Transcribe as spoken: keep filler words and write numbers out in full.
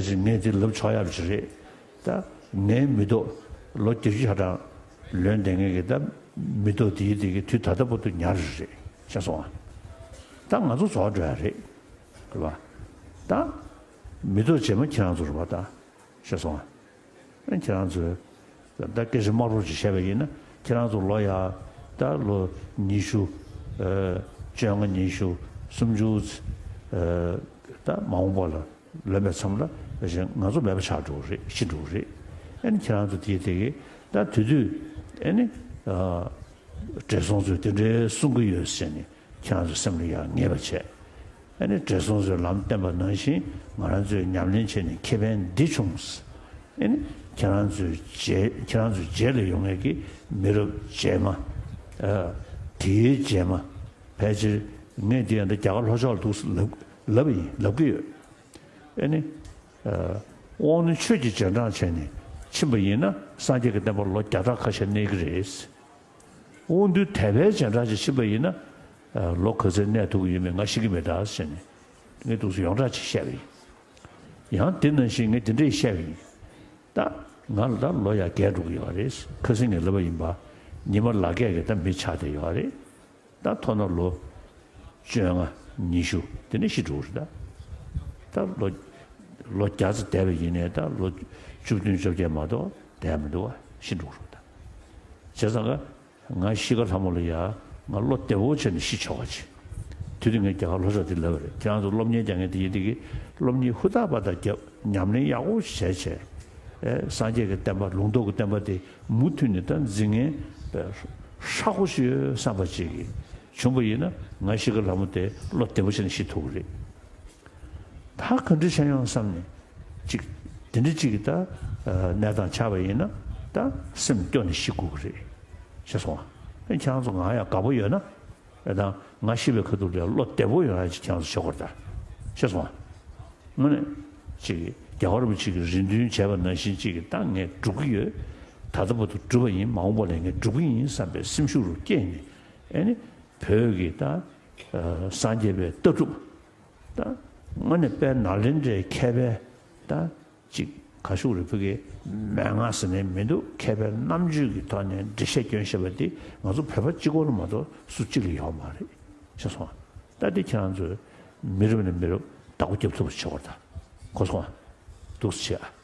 ཅིག་ངས་དེ་ལབ་ཆོག་ཡག་ཅིག་རེད། ད་ངའི་མི་ཐོག་ལོ་བརྒྱད་ཅུ་ཧྲ་གྲངས་ལོན་བསྡད་མཁན་གྱི་ད་མི་ཐོག་དེའི་དེ་གི་དུས་ད་ལྟ་བར་དུ་ཉར་རེད། ཤེས་སོང་ཨ། ད་ང་ཚོ་རྫོགས་འགྲོ་ཡ་རེད། རེད་པ། ད་མི་ཐོག་རྗེས་མ་ཁྱེད་རང་ཚོ་རེད་པ། ད་ཤེས་སོང་ཨ། ཨ་ཁྱེད་རང་ཚོས་ད་སྐད་ཆ་དམར་པོ་ཅིག་བཤད་པ་ཡིན་ན། ཁྱེད་རང་ཚོ་ལོ་ཡ་ད་ལོ་ཉི་ཤུ། ཨ་བཅོ་ལྔ། ཉི་ཤུ། སུམ་ཅུ། ཨ་ད་མ་འོངས་པ་ལ་ལོན་པའི་མཚམས་ལ་ང་ཚོ་མེད་པ་ཆགས་འགྲོ་གི་རེད། ཤི་འགྲོ་གི་རེད། ཨ་ནི་ཁྱེད་རང་ཚོ་དེ་དེ་གི་ད་དེ་དུས་ཨ་ནི་ཨ་བགྲེས་སོང་ཚོས་དེ་འདྲའི་གསུང་གི་ཡོད་ཟེར་ནས་ཁྱེད་རང་ཚོ་སེམས་ལ་ཡང་ངེས་པ་བྱས། ཨ་ནི་བགྲེས་སོང་ཚོས་ལམ་བསྟན་པ་ནང་བཞིན་ང་རང་ཚོས་ཉམས་ལེན་བྱས་ནས་ཁེ་ཕན་འདི་བྱུང་། ཨ་ནི་ཁྱེད་རང་ཚོའི་རྗེས་ཁྱེད་རང་ཚོའི་རྗེས་ལ་ཡོང་མཁན་གྱི་མི་རབས་རྗེས་མ། ཨ་དེའི་རྗེས་མ། ཕལ་ཆེར་ངས་འདི་ཡང་འདི་རྒྱ་གར་ལྷོ་ཕྱོགས་ལ་འདུག་ལབ་ལབ་ཡིན། ལབ་ཀྱི་ཡོད། ཨ་ནི་ཨ་དབང་རྣོན་ཆོས་ཀྱི་རྗེས་འབྲང་བྱས་ནས་ཕྱིན་པ་ཡིན་ན་སངས་རྒྱས་ཀྱི་བསྟན་པ་ལོ་བརྒྱ་ཕྲག་ཁ་ཤས་གནས་ཀྱི་རེད། དབང་རྟུལ་དད་པའི་རྗེས་འབྲང་ཅིག་ཕྱིན་པ་ཡིན་ན། ཨ་ལོ་ག་ཚོད་གནས་ཐུབ་ཀྱི་ཡོད་མེད་ང་ཤེས་ཀྱི་མེད་ད་ཟེར་ནས་ངས་འདུག་སེ་ཡོངས་གྲགས་ཅིག་བཤད་པ་ཡིན། ཡང་དེ་ནང་བཞིན་ངས་དེ་འདྲས་བཤད་པ་ཡིན། ད་ང་ལ་ད་ལོ་ཡར་རྒས་འགྲོ་གི་ཡོད་རེད། ཁ་སང་ངས་ལབ་པ་ཡིན་པ། ཉི་མ་ལག་བརྒྱད་ཀྱི་ད་མི་ཆགས་བསྡད་ཡོད་རེད། ད་མཐོ་ན་ལོ་བཅོ་ལྔ་ཉི་ཤུ་དེ་ནས་ཤི་འགྲོ་གི་རེད་ད། ད་ལོ་ལོ་བརྒྱ་ཙམ་བསྡད་པ་ཡིན་ནའི་ད་ལོ་བཅུ་བདུན་བཅོ་བརྒྱད་མ་གཏོགས་བསྡད་མི་འདུག་བ། ཤི་འགྲོ་གི་རེད་ད། བྱས་ཙང་ཀ་ང་ཤི་ཁ་ལྷ་མོ་ལ་ཡ་ང་བློ་བདེ་པོ་བྱས་ནས་ཤི་ཆོག་པ་བྱེད། དེ་དུས་ངས་རྒྱ་གར་ལྷོ་ཕྱོགས་དེ་ལབ་པ་རེད། ཁྱེད་རང་ཚོ་སློབ་གཉེར་རྒྱག་མཁན་དེ་ཡིན་དེ་གི་སློབ་གཉེར་ཧུར་ཐག་པ་དང་རྒྱབ་ཉམས་ལེན་ཡག་པོ་བྱས་བྱས། ཨེ་སངས་རྒྱས་ཀྱི་བསྟན་པ་ལུང་རྟོགས་ཀྱི་བསྟན་པ་དེ་མུ་མཐུད་ནས་ད་འཛིན་མཁན་ཧྲག་པོ་ཞིག་ཡོད་བསམ་པ་ཅིག་གིས་བྱུང་པ་ཡིན་ན་ང་ཤི་ཁ་ལྷ་མོ་དེ་བློ་བདེ་པོ་བྱས་ནས་ཤི་ཐུབ་ཀྱི་རེད། ད་ག་འདྲ་བྱས་ཡོང་བསམ་ནས་ཅིག་དེ་འདྲ་ཅིག་གི་ད་གནས་སྟངས་ཆགས་པ་ཡིན་ན་ད་སེམས་སྐྱོ་ནས་ཤི་དགོས་ཀྱི་རེད། ཤེས་སོང་ཨ། ཨེ་ཁྱེད་རང་ཚོ་ང་ཡང་དགའ་པོ་ཡོད་ན། ཨེ་ད་ང་ཤི་བའི་ཁ་ཐུག་ལ་བློ་བདེ་པོ་ཡོང་ཡ་ཅིག་ཁྱེད་རང་ཚོ་བྱེད་དགོས་རེད་ད། ཤེས་སོང་ཨ། དངོས་གནས་ཅིག་རྒྱལ་བ་རིན་པོ་ཆེ་གིས་རེ་འདུན་བྱས་པ་ནང་བཞིན་ཅིག་གི་ད་ངས་སྒྲུབ་ཀྱི་ཡོད། ད་ལྟ་བར་དུ་སྒྲུབ་པ་ཡིན། མ་འོངས་པ་ལ་ངས་སྒྲུབ་ཀྱི་ཡིན་བསམ་པའི་སེམས་ཤུགས་རུ་སྐྱེས་ནས་ཨེ་ནི་བོད་ཀྱི་ད་སངས་རྒྱས་པའི་ལྟ་གྲུབ། ད་དངོས་གནས་དཔལ་ནཱ་ལེནྡྲའི་མཁས་པའི་ད་ཅིག་ག་ཤུག་རེ་ཕུ་གེ་མན་ངག་ཟེར་ནས་མི་འདུག་མཁས་པའི་རྣམ་དཔྱོད་ཀྱི་ཐོག་ནས་འགྲེལ་བཤད་སྐྱོན་བཤད་པ་འདི་ང་ཚོ་བོད་པ་གཅིག་པོ་ལ་མ་གཏོགས་སུ་གཅིག་ལ་ཡོད་མ་རེད། ཤེས་སོང་ཨ། ད་འདི་ཁྱེད་རང་ཚོས་མི་རབས་ནས་མི་རབས་བདག་པོ་རྒྱབ་ཐུབ་པ་བྱེད་དགོས་རེད་ད། གོ་སོང་ཨ། འདུག་སེ་བྱེད་ཨ།